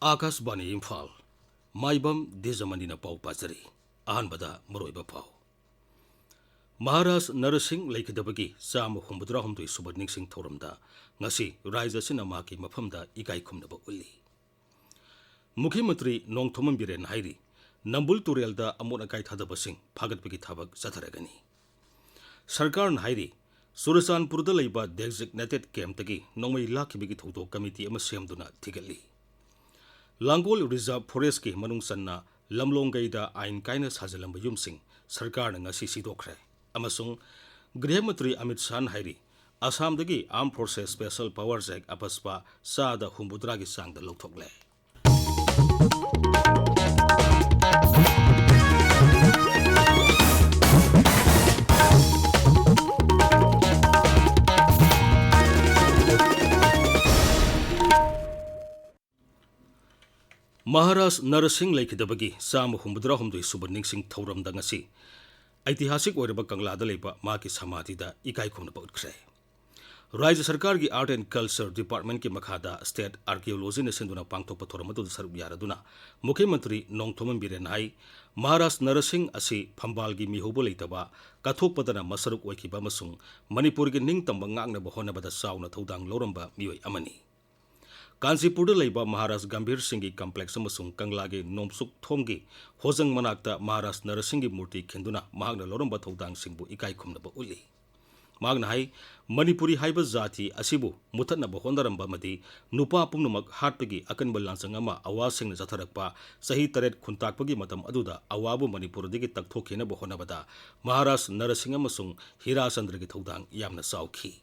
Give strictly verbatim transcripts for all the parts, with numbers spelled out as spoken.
ꯑꯥꯀꯥꯁꯕꯥꯅꯤ ꯏꯝꯐꯥꯜ꯫ ꯃꯥꯏꯕꯝ ꯗꯦꯖꯃꯅꯤꯅ ꯄꯥꯎ ꯄꯥꯖꯔꯤ꯫ ꯑꯍꯥꯟꯕꯗ ꯃꯔꯨꯑꯣꯏꯕ ꯄꯥꯎ꯫ ꯃꯍꯥꯔꯥꯖ ꯅꯔꯁꯤꯡ ꯂꯩꯈꯤꯗꯕꯒꯤ ꯆꯥꯝꯃ ꯍꯨꯝꯐꯨꯇꯔꯥ ꯍꯨꯝꯗꯣꯏ ꯁꯨꯕ ꯅꯤꯡꯁꯤꯡ ꯊꯧꯔꯝꯗ ꯉꯁꯤ ꯔꯥꯏꯖ ꯑꯁꯤꯅ ꯃꯍꯥꯛꯀꯤ ꯃꯐꯝꯗ ꯏꯀꯥꯏ ꯈꯨꯝꯅꯕ ꯎꯠꯂꯤ꯫ ꯃꯨꯈ꯭ꯌ ꯃꯟꯇ꯭ꯔꯤ ꯅꯣꯡꯊꯣꯝꯕꯝ ꯕꯤꯔꯦꯟꯅ ꯍꯥꯏꯔꯤ, ꯅꯝꯕꯨꯜ ꯇꯨꯔꯦꯜꯗ ꯑꯃꯣꯠ ꯑꯀꯥꯏ ꯊꯥꯗꯕꯁꯤꯡ ꯐꯥꯒꯠꯄꯒꯤ ꯊꯕꯛ ꯆꯠꯊꯔꯒꯅꯤ꯫ ꯁꯔꯀꯥꯔꯅ ꯍꯥꯏꯔꯤ, ꯆꯨꯔꯆꯥꯟꯄꯨꯔꯗ ꯂꯩꯕ designated campꯇꯒꯤ ꯅꯣꯡꯃꯩ ꯂꯥꯛꯈꯤꯕꯒꯤ ꯊꯧꯗꯣꯛ ꯀꯃꯤꯇꯤ ꯑꯃ ꯁꯦꯝꯗꯨꯅ ꯊꯤꯒꯠꯂꯤ꯫ ꯂꯥꯡꯒꯣꯜ Reserve Forestꯀꯤ ꯃꯅꯨꯡ ꯆꯟꯅ ꯂꯝꯂꯣꯡꯒꯩꯗ ꯑꯥꯏꯟ ꯀꯥꯏꯅ ꯁꯥꯖꯤꯜꯂꯝꯕ ꯌꯨꯝꯁꯤꯡ ꯁꯔꯀꯥꯔꯅ ꯉꯁꯤ ꯁꯤꯗꯣꯛꯈ꯭ꯔꯦ꯫ ꯑꯃꯁꯨꯡ ꯒ꯭ꯔꯤꯍ ꯃꯟꯇ꯭ꯔꯤ ꯑꯃꯤꯠ ꯁꯥꯍꯅ ꯍꯥꯏꯔꯤ, ꯑꯁꯥꯝꯗꯒꯤ Armed Forces Special Powers Act, ꯑꯄꯁꯄ, ꯆꯥꯗ ꯍꯨꯝꯐꯨꯇꯔꯥꯒꯤ ꯆꯥꯡꯗ ꯂꯧꯊꯣꯛꯂꯦ꯫ ꯃꯍꯥꯔꯥꯖ ꯅꯔꯁꯤꯡ ꯂꯩꯈꯤꯗꯕꯒꯤ ꯆꯥꯝꯃ ꯍꯨꯝꯐꯨꯇꯔꯥ ꯍꯨꯝꯗꯣꯏ ꯁꯨꯕ ꯅꯤꯡꯁꯤꯡ ꯊꯧꯔꯝꯗ ꯉꯁꯤ ꯑꯩꯇꯤꯍꯥꯁꯤꯛ ꯑꯣꯏꯔꯕ ꯀꯪꯂꯥꯗ ꯂꯩꯕ ꯃꯍꯥꯛꯀꯤ ꯁꯃꯥꯙꯤꯗ ꯏꯀꯥꯏ ꯈꯨꯝꯅꯕ ꯎꯠꯈ꯭ꯔꯦ꯫ ꯔꯥꯖ꯭ꯌ ꯁꯔꯀꯥꯔꯒꯤ Art and Culture Departmentꯀꯤ ꯃꯈꯥꯗ State Archaeologyꯅ ꯁꯤꯟꯗꯨꯅ ꯄꯥꯡꯊꯣꯛꯄ ꯊꯧꯔꯝ ꯑꯗꯨꯗ ꯁꯔꯨꯛ ꯌꯥꯔꯗꯨꯅ ꯃꯨꯈ꯭ꯌ ꯃꯟꯇ꯭ꯔꯤ ꯅꯣꯡꯊꯣꯝꯕꯝ ꯕꯤꯔꯦꯟꯅ ꯍꯥꯏ, ꯃꯍꯥꯔꯥꯖ ꯅꯔꯁꯤꯡ ꯑꯁꯤ ꯐꯝꯕꯥꯜꯒꯤ ꯃꯤꯍꯧꯕ ꯂꯩꯇꯕ, ꯀꯠꯊꯣꯛꯄꯗꯅ ꯃꯁꯔꯨꯛ ꯑꯣꯏꯈꯤꯕ ꯑꯃꯁꯨꯡ ꯃꯅꯤꯄꯨꯔꯒꯤ ꯅꯤꯡꯇꯝꯕ ꯉꯥꯛꯅꯕ ꯍꯣꯠꯅꯕꯗ ꯆꯥꯎꯅ ꯊꯧꯗꯥꯡ ꯂꯧꯔꯝꯕ ꯃꯤꯑꯣꯏ ꯑꯃꯅꯤ꯫ ꯀꯥꯟꯆꯤꯄꯨꯔꯗ ꯂꯩꯕ ꯃꯍꯥꯔꯥꯖ ꯒꯝꯚꯤꯔ ꯁꯤꯡꯒꯤ complex ꯑꯃꯁꯨꯡ ꯀꯪꯂꯥꯒꯤ ꯅꯣꯡꯆꯨꯞ ꯊꯣꯡꯒꯤ ꯍꯣꯖꯪ ꯃꯅꯥꯛꯇ ꯃꯍꯥꯔꯥꯖ ꯅꯔꯁꯤꯡꯒꯤ ꯃꯨꯔꯇꯤ ꯈꯤꯟꯗꯨꯅ ꯃꯍꯥꯛꯅ ꯂꯧꯔꯝꯕ ꯊꯧꯗꯥꯡꯁꯤꯡꯕꯨ ꯏꯀꯥꯏ ꯈꯨꯝꯅꯕ ꯎꯠꯂꯤ꯫ ꯃꯍꯥꯛꯅ ꯍꯥꯏ, ꯃꯅꯤꯄꯨꯔꯤ ꯍꯥꯏꯕ ꯖꯥꯇꯤ ꯑꯁꯤꯕꯨ ꯃꯨꯊꯠꯅꯕ ꯍꯣꯠꯅꯔꯝꯕ ꯑꯃꯗꯤ ꯅꯨꯄꯥ ꯄꯨꯝꯅꯃꯛ ꯍꯥꯠꯄꯒꯤ ꯑꯀꯟꯕ ꯂꯥꯟꯆꯪ ꯑꯃ ꯑꯋꯥꯁꯤꯡꯅ ꯆꯠꯊꯔꯛꯄ ꯆꯍꯤ ꯇꯔꯦꯠ ꯈꯨꯟꯇꯥꯛꯄꯒꯤ ꯃꯇꯝ ꯑꯗꯨꯗ ꯑꯋꯥꯕꯨ ꯃꯅꯤꯄꯨꯔꯗꯒꯤ ꯇꯛꯊꯣꯛꯈꯤꯅꯕ ꯍꯣꯠꯅꯕꯗ ꯃꯍꯥꯔꯥꯖ ꯅꯔꯁꯤꯡ ꯑꯃꯁꯨꯡ ꯍꯤꯔꯥꯆꯟꯗ꯭ꯔꯒꯤ ꯊꯧꯗꯥꯡ ꯌꯥꯝꯅ ꯆꯥꯎꯈꯤ꯫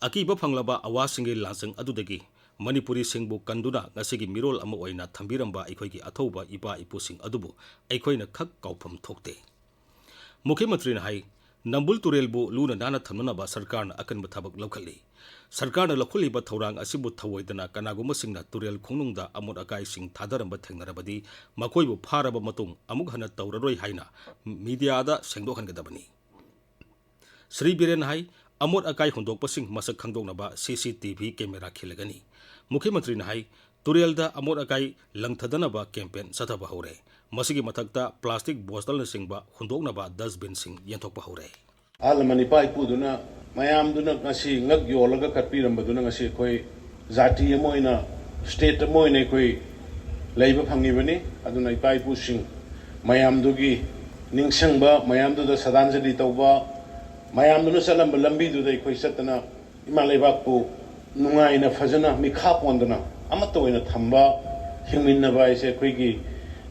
ꯑꯀꯤꯕ ꯐꯪꯂꯕ ꯑꯋꯥꯁꯤꯡꯒꯤ ꯂꯥꯟꯆꯪ ꯑꯗꯨꯗꯒꯤ ꯃꯅꯤꯄꯨꯔꯤꯁꯤꯡꯕꯨ ꯀꯟꯗꯨꯅ ꯉꯁꯤꯒꯤ ꯃꯤꯔꯣꯜ ꯑꯃ ꯑꯣꯏꯅ ꯊꯝꯕꯤꯔꯝꯕ ꯑꯩꯈꯣꯏꯒꯤ ꯑꯊꯧꯕ ꯏꯄꯥ ꯏꯄꯨꯁꯤꯡ ꯑꯗꯨꯕꯨ ꯑꯩꯈꯣꯏꯅ ꯈꯛ ꯀꯥꯎꯐꯝ ꯊꯣꯛꯇꯦ꯫ ꯃꯨꯈ꯭ꯌ ꯃꯟꯇ꯭ꯔꯤꯅ ꯍꯥꯏ, ꯅꯝꯕꯨꯜ ꯇꯨꯔꯦꯜꯕꯨ ꯂꯨꯅ ꯅꯥꯟꯅ ꯊꯝꯅꯅꯕ ꯁꯔꯀꯥꯔꯅ ꯑꯀꯟꯕ ꯊꯕꯛ ꯂꯧꯈꯠꯂꯤ꯫ ꯁꯔꯀꯥꯔꯅ ꯂꯧꯈꯠꯂꯤꯕ ꯊꯧꯔꯥꯡ ꯑꯁꯤꯕꯨ ꯊꯧꯑꯣꯏꯗꯅ ꯀꯅꯥꯒꯨꯝꯕꯁꯤꯡꯅ ꯇꯨꯔꯦꯜ ꯈꯣꯡꯅꯨꯡꯗ ꯑꯃꯣꯠ ꯑꯀꯥꯏꯁꯤꯡ ꯊꯥꯗꯔꯝꯕ ꯊꯦꯡꯅꯔꯕꯗꯤ ꯃꯈꯣꯏꯕꯨ ꯐꯥꯔꯕ ꯃꯇꯨꯡ ꯑꯃꯨꯛ ꯍꯟꯅ ꯇꯧꯔꯔꯣꯏ ꯍꯥꯏꯅ ꯃꯤꯗꯤꯌꯥꯗ ꯁꯦꯡꯗꯣꯛꯍꯟꯒꯗꯕꯅꯤ꯫ ꯁ꯭ꯔꯤ ꯕꯤꯔꯦꯟꯅ ꯍꯥꯏ, ꯑꯃꯣꯠ ꯑꯀꯥꯏ ꯍꯨꯟꯗꯣꯛꯄꯁꯤꯡ ꯃꯁꯛ ꯈꯪꯗꯣꯛꯅꯕ CCTV camera ꯈꯤꯜꯂꯒꯅꯤ꯫ ꯃꯨꯈ꯭ꯌ ꯃꯟꯇ꯭ꯔꯤꯅ ꯍꯥꯏ, ꯇꯨꯔꯦꯜꯗ ꯑꯃꯣꯠ ꯑꯀꯥꯏ ꯂꯪꯊꯗꯅꯕ ꯀꯦꯝꯄꯦꯟ ꯆꯠꯊꯕ ꯍꯧꯔꯦ꯫ ꯃꯁꯤꯒꯤ ꯃꯊꯛꯇ ꯄ꯭ꯂꯥꯁꯇꯤꯛ ꯕꯣꯇꯜꯅꯆꯤꯡꯕ ꯍꯨꯟꯗꯣꯛꯅꯕ ꯗꯁꯕꯤꯟꯁꯤꯡ ꯌꯦꯟꯊꯣꯛꯄ ꯍꯧꯔꯦ꯫ ꯑꯍꯜ ꯂꯃꯟ ꯏꯄꯥ ꯏꯄꯨꯗꯨꯅ ꯃꯌꯥꯝꯗꯨꯅ ꯉꯁꯤ ꯉꯛ ꯌꯣꯜꯂꯒ ꯀꯠꯄꯤꯔꯝꯕꯗꯨꯅ ꯉꯁꯤ ꯑꯩꯈꯣꯏ ꯖꯥꯇꯤ ꯑꯃ ꯑꯣꯏꯅ, ꯁ꯭ꯇꯦꯠ ꯑꯃ ꯑꯣꯏꯅ ꯑꯩꯈꯣꯏ ꯂꯩꯕ ꯐꯪꯉꯤꯕꯅꯤ꯫ ꯑꯗꯨꯅ ꯏꯄꯥ ꯏꯄꯨꯁꯤꯡ ꯃꯌꯥꯝꯗꯨꯒꯤ ꯅꯤꯡꯁꯤꯡꯕ, ꯃꯌꯥꯝꯗꯨꯗ ꯁ꯭ꯔꯗꯥꯟꯖꯂꯤ ꯇꯧꯕ, ꯃꯌꯥꯝꯗꯨꯅ ꯆꯠꯂꯝꯕ ꯂꯝꯕꯤꯗꯨꯗ ꯑꯩꯈꯣꯏ ꯆꯠꯇꯅ ꯏꯃꯥ ꯂꯩꯕꯥꯛꯄꯨ ꯅꯨꯡꯉꯥꯏꯅ ꯐꯖꯅ ꯃꯤꯈꯥ ꯄꯣꯟꯗꯅ ꯑꯃꯠꯇ ꯑꯣꯏꯅ ꯊꯝꯕ, ꯍꯤꯡꯃꯤꯟꯅꯕ ꯍꯥꯏꯁꯦ ꯑꯩꯈꯣꯏꯒꯤ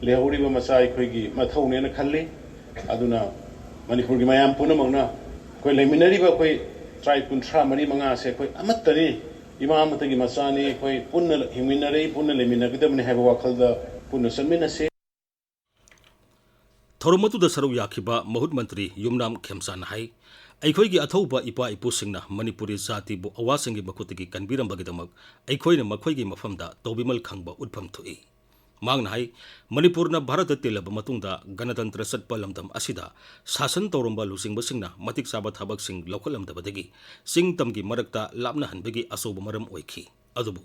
ꯂꯩꯍꯧꯔꯤꯕ ꯃꯆꯥ ꯑꯩꯈꯣꯏꯒꯤ ꯃꯊꯧꯅꯦꯅ ꯈꯜꯂꯤ꯫ ꯑꯗꯨꯅ ꯃꯅꯤꯄꯨꯔꯒꯤ ꯃꯌꯥꯝ ꯄꯨꯝꯅꯃꯛꯅ ꯑꯩꯈꯣꯏ ꯂꯩꯃꯤꯟꯅꯔꯤꯕ ꯑꯩꯈꯣꯏ ꯇ꯭ꯔꯥꯏꯕ ꯀꯨꯟꯊ꯭ꯔꯥ ꯃꯔꯤ ꯃꯉꯥꯁꯦ ꯑꯩꯈꯣꯏ ꯑꯃꯠꯇꯅꯤ, ꯏꯃꯥ ꯑꯃꯠꯇꯒꯤ ꯃꯆꯥꯅꯤ, ꯑꯩꯈꯣꯏ ꯄꯨꯟꯅ ꯍꯤꯡꯃꯤꯟꯅꯔꯤ, ꯄꯨꯟꯅ ꯂꯩꯃꯤꯟꯅꯒꯗꯕꯅꯤ ꯍꯥꯏꯕ ꯋꯥꯈꯜꯗ ꯄꯨꯟꯅ ꯆꯠꯃꯤꯟꯅꯁꯤ꯫ ꯊꯧꯔꯝ ꯑꯗꯨꯗ ꯁꯔꯨꯛ ꯌꯥꯈꯤꯕ ꯃꯍꯨꯠ ꯃꯟꯇ꯭ꯔꯤ ꯌꯨꯝꯅꯥꯝ ꯈꯦꯝꯆꯥꯟꯅ ꯍꯥꯏ, ꯑꯩꯈꯣꯏꯒꯤ ꯑꯊꯧꯕ ꯏꯄꯥ ꯏꯄꯨꯁꯤꯡꯅ ꯃꯅꯤꯄꯨꯔꯤ ꯖꯥꯇꯤꯕꯨ ꯑꯋꯥꯁꯤꯡꯒꯤ ꯃꯈꯨꯠꯇꯒꯤ ꯀꯟꯕꯤꯔꯝꯕꯒꯤꯗꯃꯛ ꯑꯩꯈꯣꯏꯅ ꯃꯈꯣꯏꯒꯤ ꯃꯐꯝꯗ ꯇꯧꯕꯤꯃꯜ ꯈꯪꯕ ꯎꯠꯐꯝ ꯊꯣꯛꯏ꯫ ꯃꯍꯥꯛꯅ ꯍꯥꯏ, ꯃꯅꯤꯄꯨꯔꯅ ꯚꯥꯔꯠꯇ ꯇꯤꯜꯂꯕ ꯃꯇꯨꯡꯗ ꯒꯅꯇꯟꯇ꯭ꯔ ꯆꯠꯄ ꯂꯝꯗꯝ ꯑꯁꯤꯗ ꯁꯥꯁꯟ ꯇꯧꯔꯝꯕ ꯂꯨꯆꯤꯡꯕꯁꯤꯡꯅ ꯃꯇꯤꯛ ꯆꯥꯕ ꯊꯕꯛꯁꯤꯡ ꯂꯧꯈꯠꯂꯝꯗꯕꯗꯒꯤ ꯆꯤꯡ ꯇꯝꯒꯤ ꯃꯔꯛꯇ ꯂꯥꯞꯅꯍꯟꯕꯒꯤ ꯑꯆꯧꯕ ꯃꯔꯝ ꯑꯣꯏꯈꯤ꯫ ꯑꯗꯨꯕꯨ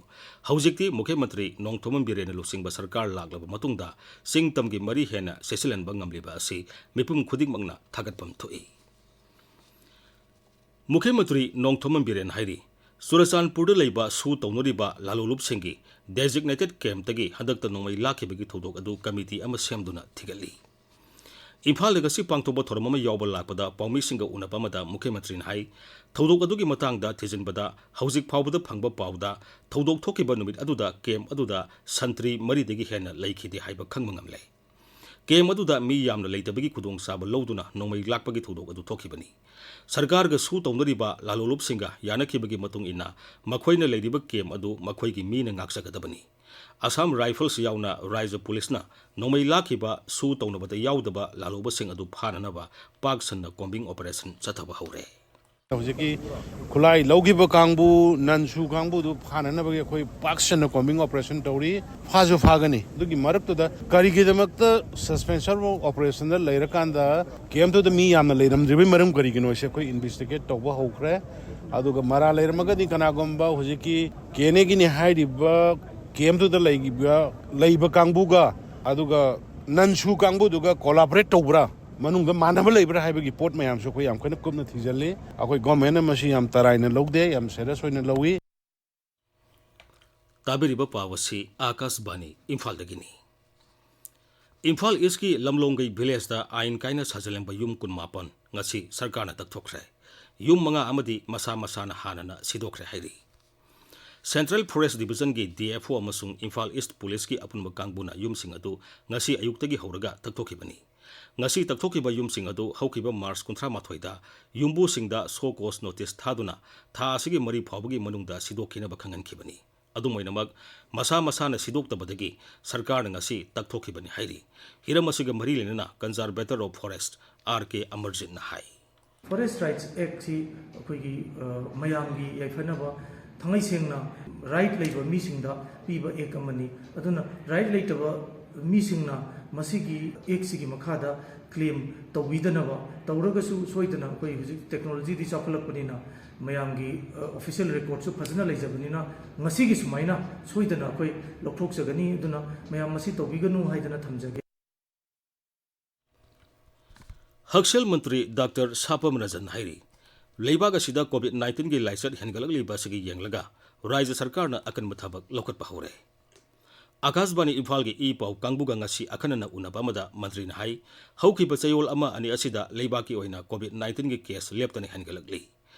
ꯍꯧꯖꯤꯛꯇꯤ ꯃꯨꯈ꯭ꯌ ꯃꯟꯇ꯭ꯔꯤ ꯅꯣꯡꯊꯣꯝꯕꯝ ꯕꯤꯔꯦꯟꯅ ꯂꯨꯆꯤꯡꯕ ꯁꯔꯀꯥꯔ ꯂꯥꯛꯂꯕ ꯃꯇꯨꯡꯗ ꯆꯤꯡ ꯇꯝꯒꯤ ꯃꯔꯤ ꯍꯦꯟꯅ ꯆꯦꯠꯁꯤꯜꯍꯟꯕ ꯉꯝꯂꯤꯕ ꯑꯁꯤ ꯃꯤꯄꯨꯝ ꯈꯨꯗꯤꯡꯃꯛꯅ ꯊꯥꯒꯠꯐꯝ ꯊꯣꯛꯏ꯫ ꯃꯨꯈ꯭ꯌ ꯃꯟꯇ꯭ꯔꯤ ꯅꯣꯡꯊꯣꯝꯕꯝ ꯕꯤꯔꯦꯟ ꯍꯥꯏꯔꯤ, ꯆꯨꯔꯆꯥꯟꯄꯨꯔꯗ ꯂꯩꯕ ꯁꯨ ꯇꯧꯅꯔꯤꯕ ꯂꯥꯂꯣꯂꯨꯞꯁꯤꯡꯒꯤ ꯗꯦꯖꯤꯒꯅꯦꯇꯦꯗ ꯀꯦꯝꯞꯇꯒꯤ ꯍꯟꯗꯛꯇ ꯅꯣꯡꯃꯩ ꯂꯥꯛꯈꯤꯕꯒꯤ ꯊꯧꯗꯣꯛ ꯑꯗꯨ ꯀꯃꯤꯇꯤ ꯑꯃ ꯁꯦꯝꯗꯨꯅ ꯊꯤꯒꯠꯂꯤ꯫ ꯏꯝꯐꯥꯜꯗ ꯉꯁꯤ ꯄꯥꯡꯊꯣꯛꯄ ꯊꯧꯔꯝ ꯑꯃ ꯌꯥꯎꯕ ꯂꯥꯛꯄꯗ ꯄꯥꯎꯃꯤꯁꯤꯡꯒ ꯎꯅꯕ ꯑꯃꯗ ꯃꯨꯈ꯭ꯌ ꯃꯟꯇ꯭ꯔꯤꯅ ꯍꯥꯏ, ꯊꯧꯗꯣꯛ ꯑꯗꯨꯒꯤ ꯃꯇꯥꯡꯗ ꯊꯤꯖꯤꯟꯕꯗ ꯍꯧꯖꯤꯛ ꯐꯥꯎꯕꯗ ꯐꯪꯕ ꯄꯥꯎꯗ ꯊꯧꯗꯣꯛ ꯊꯣꯛꯈꯤꯕ ꯅꯨꯃꯤꯠ ꯑꯗꯨꯗ ꯀꯦꯝꯞ ꯑꯗꯨꯗ ꯁꯟꯇ꯭ꯔꯤ ꯃꯔꯤꯗꯒꯤ ꯍꯦꯟꯅ ꯂꯩꯈꯤꯗꯦ ꯍꯥꯏꯕ ꯈꯪꯕ ꯉꯝꯂꯦ꯫ ꯀꯦꯝꯞ ꯑꯗꯨꯗ ꯃꯤ ꯌꯥꯝꯅ ꯂꯩꯇꯕꯒꯤ ꯈꯨꯗꯣꯡꯆꯥꯕ ꯂꯧꯗꯨꯅ ꯅꯣꯡꯃꯩ ꯂꯥꯛꯄꯒꯤ ꯊꯧꯗꯣꯛ ꯑꯗꯨ ꯊꯣꯛꯈꯤꯕꯅꯤ꯫ ꯁꯔꯀꯥꯔꯒ ꯁꯨ ꯇꯧꯅꯔꯤꯕ ꯂꯥꯂꯣꯂꯨꯞꯁꯤꯡꯒ ꯌꯥꯅꯈꯤꯕꯒꯤ ꯃꯇꯨꯡ ꯏꯟꯅ ꯃꯈꯣꯏꯅ ꯂꯩꯔꯤꯕ ꯀꯦꯝꯞ ꯑꯗꯨ ꯃꯈꯣꯏꯒꯤ ꯃꯤꯅ ꯉꯥꯛꯆꯒꯗꯕꯅꯤ꯫ ꯑꯁꯥꯝ ꯔꯥꯏꯐꯜꯁ ꯌꯥꯎꯅ ꯔꯥꯏꯖ꯭ꯌ ꯄꯨꯂꯤꯁꯅ ꯅꯣꯡꯃꯩ ꯂꯥꯛꯈꯤꯕ ꯁꯨ ꯇꯧꯅꯕꯗ ꯌꯥꯎꯗꯕ ꯂꯥꯂꯣꯕꯁꯤꯡ ꯑꯗꯨ ꯐꯥꯅꯅꯕ ꯄꯥꯛ ꯁꯟꯅ ꯀꯣꯝꯕꯤꯡ ꯑꯣꯄꯔꯦꯁꯟ ꯆꯠꯊꯕ ꯍꯧꯔꯦ꯫ ꯍꯧꯖꯤꯛꯀꯤ ꯈꯨꯠꯂꯥꯏ ꯂꯧꯈꯤꯕ ꯀꯥꯡꯕꯨ, ꯅꯟ ꯁꯨ ꯀꯥꯡꯕꯨꯗꯨ ꯐꯥꯅꯅꯕꯒꯤ ꯑꯩꯈꯣꯏ ꯄꯥꯛ ꯁꯟꯅ ꯀꯣꯝꯕꯤꯡ ꯑꯣꯄꯔꯦꯁꯟ ꯇꯧꯔꯤ꯫ ꯐꯥꯁꯨ ꯐꯥꯒꯅꯤ꯫ ꯑꯗꯨꯒꯤ ꯃꯔꯛꯇꯨꯗ ꯀꯔꯤꯒꯤꯗꯃꯛꯇ ꯁꯁꯄꯦꯟꯁꯟ ꯑꯣꯄꯔꯦꯁꯟꯗ ꯂꯩꯔꯀꯥꯟꯗ ꯀꯦꯝꯞꯇꯨꯗ ꯃꯤ ꯌꯥꯝꯅ ꯂꯩꯔꯝꯗ꯭ꯔꯤꯕꯒꯤ ꯃꯔꯝ ꯀꯔꯤꯒꯤꯅꯣ ꯍꯥꯏꯁꯦ ꯑꯩꯈꯣꯏ ꯏꯟꯚꯦꯁꯇꯤꯒꯦꯠ ꯇꯧꯕ ꯍꯧꯈ꯭ꯔꯦ꯫ ꯑꯗꯨꯒ ꯃꯔꯥꯜ ꯂꯩꯔꯝꯃꯒꯗꯤ ꯀꯅꯥꯒꯨꯝꯕ ꯍꯧꯖꯤꯛꯀꯤ ꯀꯦ ꯑꯦꯟ ꯑꯦꯒꯤꯅꯤ ꯍꯥꯏꯔꯤꯕ ꯀꯦꯝꯇꯨꯗ ꯂꯩꯈꯤꯕ, ꯂꯩꯕ ꯀꯥꯡꯕꯨꯒ ꯑꯗꯨꯒ ꯅꯟ ꯁꯨ ꯀꯥꯡꯕꯨꯗꯨꯒ ꯀꯣꯂꯥꯕꯣꯔꯦꯠ ꯇꯧꯕ꯭ꯔꯥ, ꯃꯅꯨꯡꯗ ꯃꯥꯟꯅꯕ ꯂꯩꯕ꯭ꯔꯥ ꯍꯥꯏꯕꯒꯤ ꯄꯣꯠ ꯃꯌꯥꯝꯁꯨ ꯑꯩꯈꯣꯏ ꯌꯥꯝ ꯀꯟꯅ ꯀꯨꯞꯅ ꯊꯤꯖꯤꯜꯂꯤ꯫ ꯑꯩꯈꯣꯏ ꯒꯣꯔꯃꯦꯟꯅ ꯃꯁꯤ ꯌꯥꯝ ꯇꯔꯥꯏꯅ ꯂꯧꯗꯦ, ꯌꯥꯝ ꯁꯦꯔꯤꯌꯁ ꯑꯣꯏꯅ ꯂꯧꯏ꯫ ꯇꯥꯕꯤꯔꯤꯕ ꯄꯥꯎ ꯑꯁꯤ ꯑꯥꯀꯥꯁꯕꯥꯅꯤ ꯏꯝꯐꯥꯜꯗꯒꯤꯅꯤ꯫ ꯏꯝꯐꯥꯜ ꯏꯁꯀꯤ ꯂꯝꯂꯣꯡꯒꯩ ꯚꯤꯂꯦꯖꯇ ꯑꯥꯏꯟ ꯀꯥꯏꯅ ꯁꯥꯖꯤꯜꯂꯝꯕ ꯌꯨꯝ ꯀꯨꯟꯃꯥꯄꯟ ꯉꯁꯤ ꯁꯔꯀꯥꯔꯅ ꯇꯛꯊꯣꯛꯈ꯭ꯔꯦ꯫ ꯌꯨꯝ ꯃꯉꯥ ꯑꯃꯗꯤ ꯃꯁꯥ ꯃꯁꯥꯅ ꯍꯥꯟꯅꯅ ꯁꯤꯗꯣꯛꯈ꯭ꯔꯦ ꯍꯥꯏꯔꯤ꯫ ꯁꯦꯟꯇ꯭ꯔꯦꯜ ꯐꯣꯔꯦꯁ ꯗꯤꯕꯤꯖꯟꯒꯤ ꯗꯤ ꯑꯦꯐ ꯑꯣ ꯑꯃꯁꯨꯡ ꯏꯝꯐꯥꯜ ꯏꯁ ꯄꯨꯂꯤꯁꯀꯤ ꯑꯄꯨꯟꯕ ꯀꯥꯡꯕꯨꯅ ꯌꯨꯝꯁꯤꯡ ꯑꯗꯨ ꯉꯁꯤ ꯑꯌꯨꯛꯇꯒꯤ ꯍꯧꯔꯒ ꯇꯛꯊꯣꯛꯈꯤꯕꯅꯤ꯫ ꯉꯁꯤ ꯇꯛꯊꯣꯛꯈꯤꯕ ꯌꯨꯝꯁꯤꯡ ꯑꯗꯨ ꯍꯧꯈꯤꯕ ꯃꯥꯔꯆ ꯀꯨꯟꯊ꯭ꯔꯥ ꯃꯥꯊꯣꯏꯗ ꯌꯨꯝꯕꯨꯁꯤꯡꯗ ꯁꯣ ꯀꯣꯁ ꯅꯣꯇꯤꯁ ꯊꯥꯗꯨꯅ ꯊꯥ ꯑꯁꯤꯒꯤ ꯃꯔꯤ ꯐꯥꯎꯕꯒꯤ ꯃꯅꯨꯡꯗ ꯁꯤꯗꯣꯛꯈꯤꯅꯕ ꯈꯪꯍꯟꯈꯤꯕꯅꯤ꯫ ꯑꯗꯨꯝ ꯑꯣꯏꯅꯃꯛ, ꯃꯁꯥ ꯃꯁꯥꯅ ꯁꯤꯗꯣꯛꯇꯕꯗꯒꯤ ꯁꯔꯀꯥꯔꯅ ꯉꯁꯤ ꯇꯛꯊꯣꯛꯈꯤꯕꯅꯤ ꯍꯥꯏꯔꯤ꯫ ꯍꯤꯔꯝ ꯑꯁꯤꯒ ꯃꯔꯤ ꯂꯩꯅꯅ Conservator of Forest, R K ꯑꯃꯔꯖꯤꯠꯅ ꯍꯥꯏ꯫ ꯐꯣꯔꯦꯁ ꯔꯥꯏꯠꯁ ꯑꯦꯛꯁꯤ ꯑꯩꯈꯣꯏꯒꯤ, ꯑ, ꯃꯌꯥꯝꯒꯤ ꯌꯥꯏꯐꯅꯕ, ꯊꯥꯡꯉꯩ ꯁꯦꯡꯅ ꯔꯥꯏꯠ ꯂꯩꯕ ꯃꯤꯁꯤꯡꯗ ꯄꯤꯕ ꯑꯦꯛ ꯑꯃꯅꯤ꯫ ꯑꯗꯨꯅ ꯔꯥꯏꯠ ꯂꯩꯇꯕ ꯃꯤꯁꯤꯡꯅ ꯃꯁꯤꯒꯤ ꯑꯦꯛꯁꯤꯒꯤ ꯃꯈꯥꯗ ꯀ꯭ꯂꯦꯝ ꯇꯧꯕꯤꯗꯅꯕ, ꯇꯧꯔꯒꯁꯨ ꯁꯣꯏꯗꯅ, ꯑꯩꯈꯣꯏ ꯍꯧꯖꯤꯛ ꯇꯦꯛꯅꯣꯂꯣꯖꯤꯗꯤ ꯆꯥꯎꯈꯠꯂꯛꯄꯅꯤꯅ, ꯃꯌꯥꯝꯒꯤ, ꯑ, ꯑꯣꯐꯤꯁꯤꯌꯦꯜ ꯔꯦꯀꯣꯔꯠꯁꯨ ꯐꯖꯅ ꯂꯩꯖꯕꯅꯤꯅ, ꯉꯁꯤꯒꯤ ꯁꯨꯃꯥꯏꯅ ꯁꯣꯏꯗꯅ ꯑꯩꯈꯣꯏ ꯂꯧꯊꯣꯛꯆꯒꯅꯤ꯫ ꯑꯗꯨꯅ ꯃꯌꯥꯝ ꯃꯁꯤ ꯇꯧꯕꯤꯒꯅꯨ ꯍꯥꯏꯗꯅ ꯊꯝꯖꯒꯦ꯫ ꯍꯛꯁꯦꯜ ꯃꯟꯇ꯭ꯔꯤ ꯗꯥꯛꯇꯔ ꯁꯥꯄꯝ ꯔꯟꯖꯟ ꯍꯥꯏꯔꯤ, ꯂꯩꯕꯥꯛ ꯑꯁꯤꯗ ꯀꯣꯚꯤꯗ ꯅꯥꯏꯟꯇꯤꯟꯒꯤ ꯂꯥꯏꯆꯠ ꯍꯦꯟꯒꯠꯂꯛꯂꯤꯕ ꯑꯁꯤꯒꯤ ꯌꯦꯡꯂꯒ ꯔꯥꯖ꯭ꯌ ꯁꯔꯀꯥꯔꯅ ꯑꯀꯟꯕ ꯊꯕꯛ ꯂꯧꯈꯠꯄ ꯍꯧꯔꯦ꯫ ꯑꯥꯀꯥꯁꯕꯥꯅꯤ ꯏꯝꯐꯥꯜꯒꯤ ꯏ ꯄꯥꯎ ꯀꯥꯡꯕꯨꯒ ꯉꯁꯤ ꯑꯈꯟꯅꯅ ꯎꯅꯕ ꯑꯃꯗ ꯃꯟꯇ꯭ꯔꯤꯅ ꯍꯥꯏ, ꯍꯧꯈꯤꯕ ꯆꯌꯣꯜ ꯑꯃ ꯑꯅꯤ ꯑꯁꯤꯗ ꯂꯩꯕꯥꯛꯀꯤ ꯑꯣꯏꯅ ꯀꯣꯚꯤꯗ ꯅꯥꯏꯟꯇꯤꯟꯒꯤ ꯀꯦꯁ ꯂꯦꯞꯇꯅ ꯍꯦꯟꯒꯠꯂꯛꯂꯤ꯫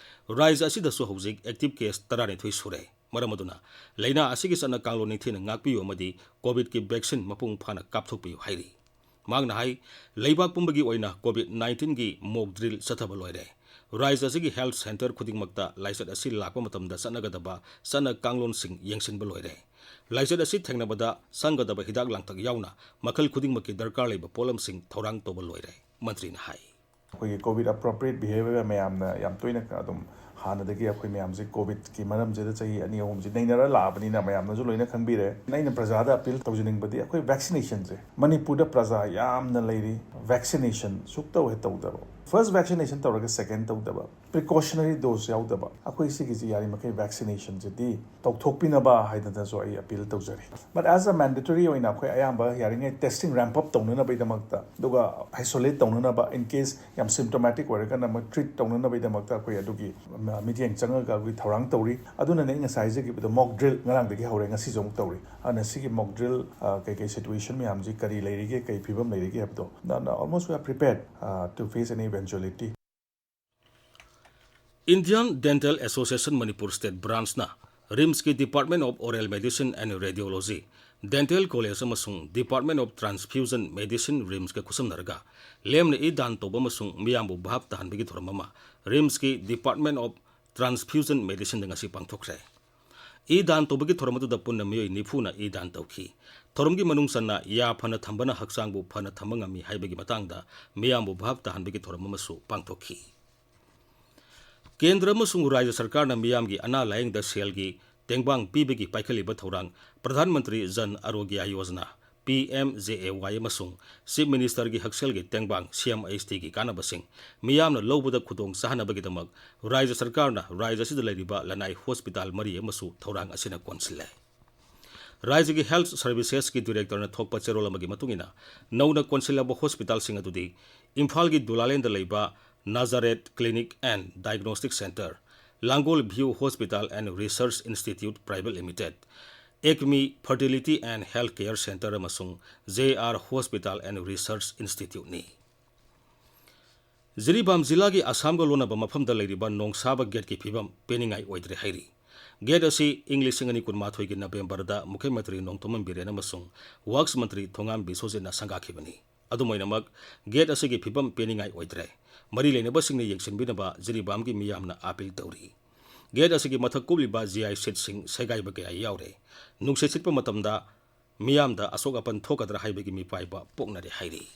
ꯔꯥꯖ꯭ꯌ ꯑꯁꯤꯗꯁꯨ ꯍꯧꯖꯤꯛ ꯑꯦꯛꯇꯤꯚ ꯀꯦꯁ ꯇꯔꯥꯅꯤꯊꯣꯏ ꯁꯨꯔꯦ꯫ ꯃꯔꯝ ꯑꯗꯨꯅ ꯂꯥꯏꯅꯥ ꯑꯁꯤꯒꯤ ꯆꯠꯅ ꯀꯥꯡꯂꯣꯟ ꯅꯤꯡꯊꯤꯅ ꯉꯥꯛꯄꯤꯌꯨ ꯑꯃꯗꯤ ꯀꯣꯚꯤꯗꯀꯤ ꯚꯦꯛꯁꯤꯟ ꯃꯄꯨꯡ ꯐꯥꯅ ꯀꯥꯞꯊꯣꯛꯄꯤꯌꯨ ꯍꯥꯏꯔꯤ꯫ ꯃꯍꯥꯛꯅ ꯍꯥꯏ, ꯂꯩꯕꯥꯛ ꯄꯨꯝꯕꯒꯤ ꯑꯣꯏꯅ ꯀꯣꯚꯤꯗ ꯅꯥꯏꯟꯇꯤꯟꯒꯤ ꯃꯣꯛ ꯗ꯭ꯔꯤꯜ ꯆꯠꯊꯕ ꯂꯣꯏꯔꯦ꯫ ꯔꯥꯖ꯭ꯌ ꯑꯁꯤꯒꯤ ꯍꯦꯜꯊ ꯁꯦꯟꯇꯔ ꯈꯨꯗꯤꯡꯃꯛꯇ ꯂꯥꯏꯆꯠ ꯑꯁꯤ ꯂꯥꯛꯄ ꯃꯇꯝꯗ ꯆꯠꯅꯒꯗꯕ ꯆꯠꯅ ꯀꯥꯡꯂꯣꯟꯁꯤꯡ ꯌꯦꯡꯁꯤꯟꯕ ꯂꯣꯏꯔꯦ꯫ ꯂꯥꯏꯆꯠ ꯑꯁꯤ ꯊꯦꯡꯅꯕꯗ ꯆꯪꯒꯗꯕ ꯍꯤꯗꯥꯛ ꯂꯥꯡꯊꯛ ꯌꯥꯎꯅ ꯃꯈꯜ ꯈꯨꯗꯤꯡꯃꯛꯀꯤ ꯗꯔꯀꯥꯔ ꯂꯩꯕ ꯄꯣꯠꯂꯝꯁꯤꯡ ꯊꯧꯔꯥꯡ ꯇꯧꯕ ꯂꯣꯏꯔꯦ, ꯃꯟꯇ꯭ꯔꯤꯅ ꯍꯥꯏ꯫ ꯑꯩꯈꯣꯏꯒꯤ ꯀꯣꯚꯤꯗ ꯑꯦꯄ꯭ꯔꯣꯄ꯭ꯔꯤꯌꯦꯠ ꯕꯤꯍꯦꯕꯤꯌꯔ ꯃꯌꯥꯝꯅ ꯌꯥꯝ ꯇꯣꯏꯅ ꯑꯗꯨꯝ ꯍꯥꯟꯅꯗꯒꯤ ꯑꯩꯈꯣꯏ ꯃꯌꯥꯝꯁꯦ ꯀꯣꯚꯤꯗꯀꯤ ꯃꯔꯝꯁꯤꯗ ꯆꯍꯤ ꯑꯅꯤ ꯑꯍꯨꯝꯁꯤ ꯅꯩꯅꯔ ꯂꯥꯛꯑꯕꯅꯤꯅ ꯃꯌꯥꯝꯅꯁꯨ ꯂꯣꯏꯅ ꯈꯪꯕꯤꯔꯦ꯫ ꯑꯩꯅ ꯄ꯭ꯔꯖꯥꯗ ꯑꯄꯤꯜ ꯇꯧꯖꯅꯤꯡꯕꯗꯤ ꯑꯩꯈꯣꯏ ꯚꯦꯛꯁꯤꯅꯦꯁꯟꯁꯦ ꯃꯅꯤꯄꯨꯔꯗ ꯄ꯭ꯔꯖꯥ ꯌꯥꯝꯅ ꯂꯩꯔꯤ, ꯚꯦꯛꯁꯤꯅꯦꯁꯟ ꯁꯨꯛꯇꯧ ꯍꯦꯛ ꯇꯧꯗꯕ꯫ First vaccination ꯇꯧꯔꯒ second ꯇꯧꯗꯕ, precautionary dose ꯌꯥꯎꯗꯕ, ꯑꯩꯈꯣꯏ ꯁꯤꯒꯤꯁꯤ ꯌꯥꯔꯤꯃꯈꯩ vaccinationꯁꯤꯗꯤ ꯇꯧꯊꯣꯛꯄꯤꯅꯕ ꯍꯥꯏꯗꯅꯁꯨ ꯑꯩ appeal ꯇꯧꯖꯔꯤ꯫ But as a mandatory ꯑꯣꯏꯅ ꯑꯩꯈꯣꯏ ꯑꯌꯥꯝꯕ ꯌꯥꯔꯤꯉꯩ testing ramp up ꯇꯧꯅꯅꯕꯒꯤꯗꯃꯛꯇ, ꯑꯗꯨꯒ isolate ꯇꯧꯅꯅꯕ, in case ꯌꯥꯝ symptomatic ꯑꯣꯏꯔꯒꯅ ꯃꯣꯏ treat ꯇꯧꯅꯅꯕꯒꯤꯗꯃꯛꯇ ꯑꯩꯈꯣꯏ ꯑꯗꯨꯒꯤ ꯃꯤꯠꯌꯦꯡ ꯆꯪꯉꯒ ꯑꯩꯈꯣꯏ ꯊꯧꯔꯥꯡ ꯇꯧꯔꯤ꯫ ꯑꯗꯨꯅꯅꯦ ꯑꯩ ꯉꯁꯥꯏ ꯍꯥꯏꯖꯈꯤꯕꯗꯣ, mock drill ꯉꯔꯥꯡꯗꯒꯤ ꯍꯧꯔꯦ, ꯉꯁꯤꯁꯨ ꯑꯃꯨꯛ ꯇꯧꯔꯤ꯫ ꯑꯗꯨꯅ ꯁꯤꯒꯤ mock drill, ꯑ, ꯀꯩꯀꯩ situation ꯃꯌꯥꯝꯁꯤ ꯀꯔꯤ ꯂꯩꯔꯤꯒꯦ, ꯀꯔꯤ ꯐꯤꯕꯝ ꯂꯩꯔꯤꯒꯦ ꯍꯥꯏꯕꯗꯣ, ꯅ, ꯅ, almost we are prepared, uh, to face any eventuality. Indian Dental Association Manipur State Branchꯅ RIMSꯀꯤ Department of Oral Medicine and Radiology, Dental College ꯑꯃꯁꯨꯡ Department of Transfusion Medicine RIMSꯀ ꯈꯨꯠꯁꯝꯅꯔꯒ ꯂꯦꯝꯅ ꯏ ꯗꯥꯟ ꯇꯧꯕ ꯑꯃꯁꯨꯡ ꯃꯤꯌꯥꯝꯕꯨ ꯚꯥꯞ ꯇꯥꯍꯟꯕꯒꯤ ꯊꯧꯔꯝ ꯑꯃ RIMSꯀꯤ Department of Transfusion Medicineꯗ ꯉꯁꯤ ꯄꯥꯡꯊꯣꯛꯈ꯭ꯔꯦ꯫ ꯏ ꯗꯥꯟ ꯇꯧꯕꯒꯤ ꯊꯧꯔꯝ ꯑꯗꯨꯗ ꯄꯨꯟꯅ ꯃꯤꯑꯣꯏ ꯅꯤꯐꯨꯅ ꯏ ꯗꯥꯟ ꯇꯧꯈꯤ꯫ ꯊꯧꯔꯝꯒꯤ ꯃꯅꯨꯡ ꯆꯟꯅ ꯌꯥ ꯐꯅ ꯊꯝꯕꯅ ꯍꯛꯆꯥꯡꯕꯨ ꯐꯅ ꯊꯝꯕ ꯉꯝꯃꯤ ꯍꯥꯏꯕꯒꯤ ꯃꯇꯥꯡꯗ ꯃꯤꯌꯥꯝꯕꯨ ꯚꯥꯞ ꯇꯥꯍꯟꯕꯒꯤ ꯊꯧꯔꯝ ꯑꯃꯁꯨ ꯄꯥꯡꯊꯣꯛꯈꯤ꯫ ꯀꯦꯟꯗ꯭ꯔ ꯑꯃꯁꯨꯡ ꯔꯥꯖ꯭ꯌ ꯁꯔꯀꯥꯔꯅ ꯃꯤꯌꯥꯝꯒꯤ ꯑꯅꯥ ꯂꯥꯌꯦꯡꯗ ꯁꯦꯜꯒꯤ ꯇꯦꯡꯕꯥꯡ ꯄꯤꯕꯒꯤ ꯄꯥꯏꯈꯠꯂꯤꯕ ꯊꯧꯔꯥꯡ Pradhan Mantri Jan ꯑꯔꯣꯒ꯭ꯌ Yojana, P M J A Y, ꯑꯃꯁꯨꯡ Chief Ministerꯒꯤ ꯍꯛꯁꯦꯜꯒꯤ ꯇꯦꯡꯕꯥꯡ, C M H Tꯒꯤ ꯀꯥꯟꯅꯕꯁꯤꯡ ꯃꯤꯌꯥꯝꯅ ꯂꯧꯕꯗ ꯈꯨꯗꯣꯡ ꯆꯥꯍꯟꯅꯕꯒꯤꯗꯃꯛ ꯔꯥꯖ꯭ꯌ ꯁꯔꯀꯥꯔꯅ ꯔꯥꯖ꯭ꯌ ꯑꯁꯤꯗ ꯂꯩꯔꯤꯕ ꯂꯅꯥꯏ ꯍꯣꯁꯄꯤꯇꯥꯜ ꯃꯔꯤ ꯑꯃꯁꯨ ꯊꯧꯔꯥꯡ ꯑꯁꯤꯅ ꯀꯣꯟꯁꯤꯜꯂꯦ꯫ ꯔꯥꯖ꯭ꯌꯒꯤ Health Servicesꯀꯤ Directorꯅ ꯊꯣꯛꯄ ꯆꯦꯔꯣꯜ ꯑꯃꯒꯤ ꯃꯇꯨꯡ ꯏꯟꯅ, ꯅꯧꯅ ꯀꯣꯟꯁꯤꯜꯂꯕ ꯍꯣꯁꯄꯤꯇꯥꯜꯁꯤꯡ ꯑꯗꯨꯗꯤ ꯏꯝꯐꯥꯜꯒꯤ ꯗꯨꯂꯥꯂꯦꯟꯗ ꯂꯩꯕ Nazareth Clinic and Diagnostic Centre, Langol View Hospital and Research Institute Private Limited, Acme Fertility and Health Care Centre ꯑꯃꯁꯨꯡ J R Hospital and Research Instituteꯅꯤ꯫ Jiribam ꯖꯤꯂꯥꯒꯤ ꯑꯁꯥꯝꯒ ꯂꯣꯟꯅꯕ ꯃꯐꯝꯗ ꯂꯩꯔꯤꯕ ꯅꯣꯡꯁꯥꯕ ꯒꯦꯠꯀꯤ ꯐꯤꯕꯝ ꯄꯦꯟꯅꯤꯡꯉꯥꯏ ꯑꯣꯏꯗ꯭ꯔꯦ ꯍꯥꯏꯔꯤ꯫ ꯒꯦꯠ ꯑꯁꯤ ꯏꯪ ꯂꯤꯁꯤꯡ ꯑꯅꯤ ꯀꯨꯟꯃꯥꯊꯣꯏꯒꯤ ꯅꯕꯦꯝꯕꯔꯗ ꯃꯨꯈ꯭ꯌ ꯃꯟꯇ꯭ꯔꯤ ꯅꯣꯡꯊꯣꯝꯕꯝ ꯕꯤꯔꯦꯟ ꯑꯃꯁꯨꯡ ꯋꯥꯛꯁ ꯃꯟꯇ꯭ꯔꯤ ꯊꯣꯉꯥꯝ ꯕꯤꯁꯣꯖꯤꯠꯅ ꯁꯪꯒꯥꯈꯤꯕꯅꯤ꯫ ꯑꯗꯨꯝ ꯑꯣꯏꯅꯃꯛ, ꯒꯦꯠ ꯑꯁꯤꯒꯤ ꯐꯤꯕꯝ ꯄꯦꯟꯅꯤꯡꯉꯥꯏ ꯑꯣꯏꯗ꯭ꯔꯦ꯫ ꯃꯔꯤ ꯂꯩꯅꯕꯁꯤꯡꯅ ꯌꯦꯡꯁꯤꯟꯕꯤꯅꯕ ꯖꯤꯔꯤꯕꯥꯝꯒꯤ ꯃꯤꯌꯥꯝꯅ ꯑꯥꯄꯤꯜ ꯇꯧꯔꯤ꯫ ꯒꯦꯠ ꯑꯁꯤꯒꯤ ꯃꯊꯛ ꯀꯨꯞꯂꯤꯕ ꯖꯤꯑꯥꯏ ꯁꯤꯠꯁꯤꯡ ꯁꯦꯒꯥꯏꯕ ꯀꯌꯥ ꯌꯥꯎꯔꯦ꯫ ꯅꯨꯡꯁꯤꯠ ꯁꯤꯠꯄ ꯃꯇꯝꯗ ꯃꯤꯌꯥꯝꯗ ꯑꯁꯣꯛ ꯑꯄꯟ ꯊꯣꯛꯀꯗ꯭ꯔꯥ ꯍꯥꯏꯕꯒꯤ ꯃꯤꯄꯥꯏꯕ ꯄꯣꯛꯅꯔꯦ ꯍꯥꯏꯔꯤ꯫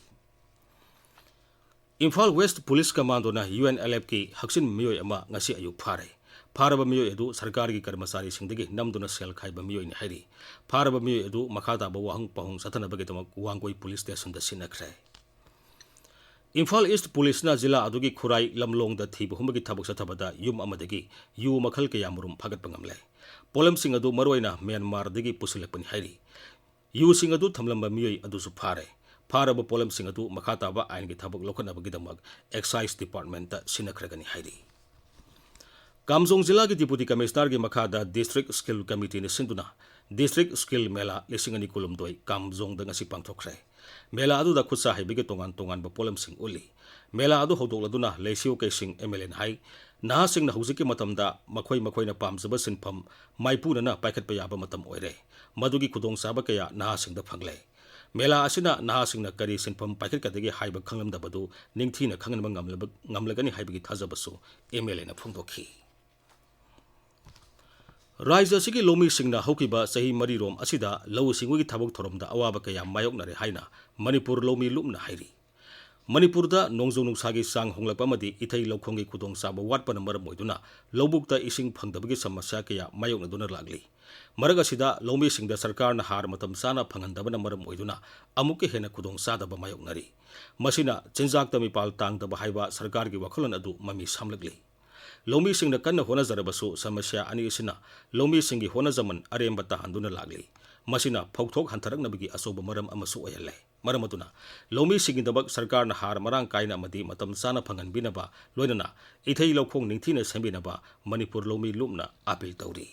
ꯏꯝꯐꯥꯜ ꯋꯦꯁ꯭ꯠ ꯄꯨꯂꯤꯁ ꯀꯃꯥꯟꯗꯣꯅ UNLFꯀꯤ ꯍꯛꯆꯤꯟꯕ ꯃꯤꯑꯣꯏ ꯑꯃ ꯉꯁꯤ ꯑꯌꯨꯛ ꯐꯥꯔꯦ꯫ ꯐꯥꯔꯕ ꯃꯤꯑꯣꯏ ꯑꯗꯨ ꯁꯔꯀꯥꯔꯒꯤ ꯀꯔꯃꯆꯥꯔꯤꯁꯤꯡꯗꯒꯤ ꯅꯝꯗꯨꯅ ꯁꯦꯜ ꯈꯥꯏꯕ ꯃꯤꯑꯣꯏꯅꯤ ꯍꯥꯏꯔꯤ꯫ ꯐꯥꯔꯕ ꯃꯤꯑꯣꯏ ꯑꯗꯨ ꯃꯈꯥ ꯇꯥꯕ ꯋꯥꯍꯪ ꯄꯥꯎꯍꯪ ꯆꯠꯊꯅꯕꯒꯤꯗꯃꯛ ꯋꯥꯡꯒꯣꯏ ꯄꯨꯂꯤꯁ ꯁ꯭ꯇꯦꯁꯟꯗ ꯁꯤꯟꯅꯈ꯭ꯔꯦ꯫ ꯏꯝꯐꯥꯜ ꯏꯁ꯭ꯠ ꯄꯨꯂꯤꯁꯅ ꯖꯤꯂꯥ ꯑꯗꯨꯒꯤ ꯈꯨꯔꯥꯏ ꯂꯝꯂꯣꯡꯗ ꯊꯤꯕ ꯍꯨꯝꯕꯒꯤ ꯊꯕꯛ ꯆꯠꯊꯕꯗ ꯌꯨꯝ ꯑꯃꯗꯒꯤ ꯌꯨ ꯃꯈꯜ ꯀꯌꯥꯃꯔꯨꯝ ꯐꯥꯒꯠꯄ ꯉꯝꯂꯦ꯫ ꯄꯣꯠꯂꯝꯁꯤꯡ ꯑꯗꯨ ꯃꯔꯨꯑꯣꯏꯅ ꯃ꯭ꯌꯥꯟꯃꯥꯔꯗꯒꯤ ꯄꯨꯁꯤꯜꯂꯛꯄꯅꯤ ꯍꯥꯏꯔꯤ꯫ ꯌꯨꯁꯤꯡ ꯑꯗꯨ ꯊꯝꯂꯝꯕ ꯃꯤꯑꯣꯏ ꯑꯗꯨꯁꯨ ꯐꯥꯔꯦ꯫ ꯐꯥꯔꯕ ꯄꯣꯠꯂꯝꯁꯤꯡ ꯑꯗꯨ ꯃꯈꯥ ꯇꯥꯕ ꯑꯥꯏꯟꯒꯤ ꯊꯕꯛ ꯂꯧꯈꯠꯅꯕꯒꯤꯗꯃꯛ ꯑꯦꯛꯁꯥꯏꯖ ꯗꯤꯄꯥꯔꯠꯃꯦꯟꯠꯇ ꯁꯤꯟꯅꯈ꯭ꯔꯒꯅꯤ ꯍꯥꯏꯔꯤ꯫ ꯀꯥꯝꯖꯣꯡ ꯖꯤꯂꯥꯒꯤ ꯗꯤꯄꯨꯇꯤ ꯀꯃꯤꯁꯅꯔꯒꯤ ꯃꯈꯥꯗ ꯗꯤꯁꯇ꯭ꯔꯤꯛ ꯁ꯭ꯀꯤꯜ ꯀꯃꯤꯇꯤꯅ ꯁꯤꯟꯗꯨꯅ ꯗꯤꯁꯇ꯭ꯔꯤꯛ ꯁ꯭ꯀꯤꯜ ꯃꯦꯂꯥ ꯂꯤꯁꯤꯡ ꯑꯅꯤ ꯀꯨꯟꯍꯨꯝꯗꯣꯏ ꯀꯥꯝꯖꯣꯡꯗ ꯉꯁꯤ ꯄꯥꯡꯊꯣꯛꯈ꯭ꯔꯦ꯫ ꯃꯦꯂꯥ ꯑꯗꯨꯗ ꯈꯨꯠꯁꯥ ꯍꯩꯕꯒꯤ ꯇꯣꯉꯥꯟ ꯇꯣꯉꯥꯟꯕ ꯄꯣꯠꯂꯝꯁꯤꯡ ꯎꯠꯂꯤ꯫ ꯃꯦꯂꯥ ꯑꯗꯨ ꯍꯧꯗꯣꯛꯂꯗꯨꯅ ꯂꯩꯁꯤꯌꯣ ꯀꯩꯁꯤꯡ ꯑꯦꯝ ꯑꯦꯜ ꯑꯦꯅ ꯍꯥꯏ, ꯅꯍꯥꯁꯤꯡꯅ ꯍꯧꯖꯤꯛꯀꯤ ꯃꯇꯝꯗ ꯃꯈꯣꯏ ꯃꯈꯣꯏꯅ ꯄꯥꯝꯖꯕ ꯁꯤꯟꯐꯝ ꯃꯥꯏꯄꯨꯅꯅ ꯄꯥꯏꯈꯠꯄ ꯌꯥꯕ ꯃꯇꯝ ꯑꯣꯏꯔꯦ꯫ ꯃꯗꯨꯒꯤ ꯈꯨꯗꯣꯡꯆꯥꯕ ꯀꯌꯥ ꯅꯍꯥꯁꯤꯡꯗ ꯐꯪꯂꯦ꯫ ꯃꯦꯂꯥ ꯑꯁꯤꯅ ꯅꯍꯥꯁꯤꯡꯅ ꯀꯔꯤ ꯁꯤꯟꯐꯝ ꯄꯥꯏꯈꯠꯀꯗꯒꯦ ꯍꯥꯏꯕ ꯈꯪꯂꯝꯗꯕꯗꯨ ꯅꯤꯡꯊꯤꯅ ꯈꯪꯍꯟꯕ ꯉꯝꯂꯕ-, ꯉꯝꯂꯒꯅꯤ ꯍꯥꯏꯕꯒꯤ ꯊꯥꯖꯕꯁꯨ ꯑꯦꯝ ꯑꯦꯜ ꯑꯦꯅ ꯐꯣꯡꯗꯣꯛꯈꯤ꯫ ꯔꯥꯖ꯭ꯌ ꯑꯁꯤꯒꯤ ꯂꯧꯃꯤꯁꯤꯡꯅ ꯍꯧꯈꯤꯕ ꯆꯍꯤ ꯃꯔꯤꯔꯣꯝ ꯑꯁꯤꯗ ꯂꯧꯎ ꯁꯤꯡꯎꯒꯤ ꯊꯕꯛ ꯊꯧꯔꯝꯗ ꯑꯋꯥꯕ ꯀꯌꯥ ꯃꯥꯌꯣꯛꯅꯔꯦ ꯍꯥꯏꯅ ꯃꯅꯤꯄꯨꯔ ꯂꯧꯃꯤ ꯂꯨꯞꯅ ꯍꯥꯏꯔꯤ꯫ ꯃꯅꯤꯄꯨꯔꯗ ꯅꯣꯡꯖꯨ ꯅꯨꯡꯁꯥꯒꯤ ꯆꯥꯡ ꯍꯣꯡꯂꯛꯄ ꯑꯃꯗꯤ ꯏꯊꯩ ꯂꯧꯈꯣꯡꯒꯤ ꯈꯨꯗꯣꯡꯆꯥꯕ ꯋꯥꯠꯄꯅ ꯃꯔꯝ ꯑꯣꯏꯗꯨꯅ ꯂꯧꯕꯨꯛꯇ ꯏꯁꯤꯡ ꯐꯪꯗꯕꯒꯤ ꯁꯃꯁ꯭ꯌꯥ ꯀꯌꯥ ꯃꯥꯌꯣꯛꯅꯗꯨꯅ ꯂꯥꯛꯂꯤ꯫ ꯃꯔꯛ ꯑꯁꯤꯗ ꯂꯧꯃꯤꯁꯤꯡꯗ ꯁꯔꯀꯥꯔꯅ ꯍꯥꯔ ꯃꯇꯝ ꯆꯥꯅ ꯐꯪꯍꯟꯗꯕꯅ ꯃꯔꯝ ꯑꯣꯏꯗꯨꯅ ꯑꯃꯨꯛꯀ ꯍꯦꯟꯅ ꯈꯨꯗꯣꯡꯆꯥꯗꯕ ꯃꯥꯌꯣꯛꯅꯔꯤ꯫ ꯃꯁꯤꯅ ꯆꯤꯟꯖꯥꯛꯇ ꯃꯤꯄꯥꯜ ꯇꯥꯡꯗꯕ ꯍꯥꯏꯕ ꯁꯔꯀꯥꯔꯒꯤ ꯋꯥꯈꯜꯂꯣꯟ ꯑꯗꯨ ꯃꯃꯤ ꯁꯥꯝꯂꯛꯂꯤ꯫ ꯂꯧꯃꯤꯁꯤꯡꯅ ꯀꯟꯅ ꯍꯣꯠꯅꯖꯔꯕꯁꯨ ꯁꯃꯁ꯭ꯌꯥ ꯑꯅꯤ ꯑꯁꯤꯅ ꯂꯧꯃꯤꯁꯤꯡꯒꯤ ꯍꯣꯠꯅꯖꯃꯟ ꯑꯔꯦꯝꯕ ꯇꯥꯍꯟꯗꯨꯅ ꯂꯥꯛꯂꯤ꯫ ꯃꯁꯤꯅ ꯐꯧꯊꯣꯛ ꯍꯟꯊꯔꯛꯅꯕꯒꯤ ꯑꯆꯧꯕ ꯃꯔꯝ ꯑꯃꯁꯨ ꯑꯣꯏꯍꯜꯂꯦ꯫ ꯃꯔꯝ ꯑꯗꯨꯅ ꯂꯧꯃꯤꯁꯤꯡꯒꯤꯗꯃꯛ ꯁꯔꯀꯥꯔꯅ ꯍꯥꯔ ꯃꯔꯥꯡ ꯀꯥꯏꯅ ꯑꯃꯗꯤ ꯃꯇꯝ ꯆꯥꯅ ꯐꯪꯍꯟꯕꯤꯅꯕ, ꯂꯣꯏꯅꯅ ꯏꯊꯩ ꯂꯧꯈꯣꯡ ꯅꯤꯡꯊꯤꯅ ꯁꯦꯝꯕꯤꯅꯕ ꯃꯅꯤꯄꯨꯔ ꯂꯧꯃꯤ ꯂꯨꯞꯅ ꯑꯥꯄꯤꯜ ꯇꯧꯔꯤ꯫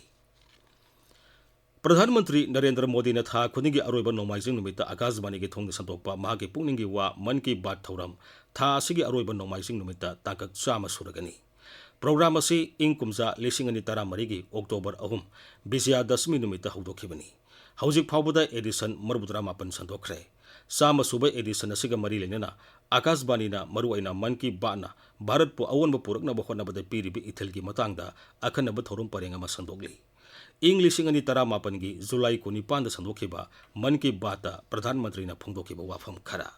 ꯄ꯭ꯔꯙꯥꯟ ꯃꯟꯇ꯭ꯔꯤ ꯅꯔꯦꯟꯗ꯭ꯔ ꯃꯣꯗꯤꯅ ꯊꯥ ꯈꯨꯗꯤꯡꯒꯤ ꯑꯔꯣꯏꯕ ꯅꯣꯡꯃꯥꯏꯖꯤꯡ ꯅꯨꯃꯤꯠꯇ ꯑꯀꯥꯁꯕꯥꯅꯤꯒꯤ ꯊꯣꯡꯗ ꯁꯟꯗꯣꯛꯄ ꯃꯍꯥꯛꯀꯤ ꯄꯨꯛꯅꯤꯡꯒꯤ ꯋꯥ ꯃꯟ ꯀꯤ ꯕꯥꯠ ꯊꯧꯔꯝ ꯊꯥ ꯑꯁꯤꯒꯤ ꯑꯔꯣꯏꯕ ꯅꯣꯡꯃꯥꯏꯖꯤꯡ ꯅꯨꯃꯤꯠꯇ ꯇꯥꯡꯀꯛ ꯆꯥꯝꯃ ꯁꯨꯔꯒꯅꯤ꯫ ꯄ꯭ꯔꯣꯒ꯭ꯔꯥꯝ ꯑꯁꯤ ꯏꯪ ꯀꯨꯝꯖꯥ ꯂꯤꯁꯤꯡ ꯑꯅꯤ ꯇꯔꯥꯃꯔꯤꯒꯤ ꯑꯣꯛꯇꯣꯕꯔ ꯑꯍꯨꯝ, ꯕꯤꯖꯌꯥꯗꯁꯃꯤ ꯅꯨꯃꯤꯠꯇ ꯍꯧꯗꯣꯛꯈꯤꯕꯅꯤ꯫ ꯍꯧꯖꯤꯛ ꯐꯥꯎꯕꯗ ꯑꯦꯗꯤꯁꯟ ꯃꯔꯤꯐꯨꯇꯔꯥ ꯃꯥꯄꯟ ꯁꯟꯗꯣꯛꯈ꯭ꯔꯦ꯫ ꯆꯥꯝꯃ ꯁꯨꯕ ꯑꯦꯗꯤꯁꯟ ꯑꯁꯤꯒ ꯃꯔꯤ ꯂꯩꯅꯅ ꯑꯀꯥꯁꯕꯥꯅꯤꯅ ꯃꯔꯨꯑꯣꯏꯅ ꯃꯟ ꯀꯤ ꯕꯥꯠꯅ ꯚꯥꯔꯠꯄꯨ ꯑꯑꯣꯟꯕ ꯄꯨꯔꯛꯅꯕ ꯍꯣꯠꯅꯕꯗ ꯄꯤꯔꯤꯕ ꯏꯊꯤꯜꯒꯤ ꯃꯇꯥꯡꯗ ꯑꯈꯟꯅꯕ ꯊꯧꯔꯝ ꯄꯔꯦꯡ ꯑꯃ ꯁꯟꯗꯣꯛꯂꯤ꯫ ꯏꯪ ꯂꯤꯁꯤꯡ ꯑꯅꯤ ꯇꯔꯥꯃꯥꯄꯟꯒꯤ ꯖꯨꯂꯥꯏ ꯀꯨꯟꯅꯤꯄꯥꯟꯗ ꯁꯟꯗꯣꯛꯈꯤꯕ ꯃꯟ ꯀꯤ ꯕꯥꯠꯇ ꯄ꯭ꯔꯙꯥꯟ ꯃꯟꯇ꯭ꯔꯤꯅ ꯐꯣꯡꯗꯣꯛꯈꯤꯕ ꯋꯥꯐꯝ ꯈꯔ꯫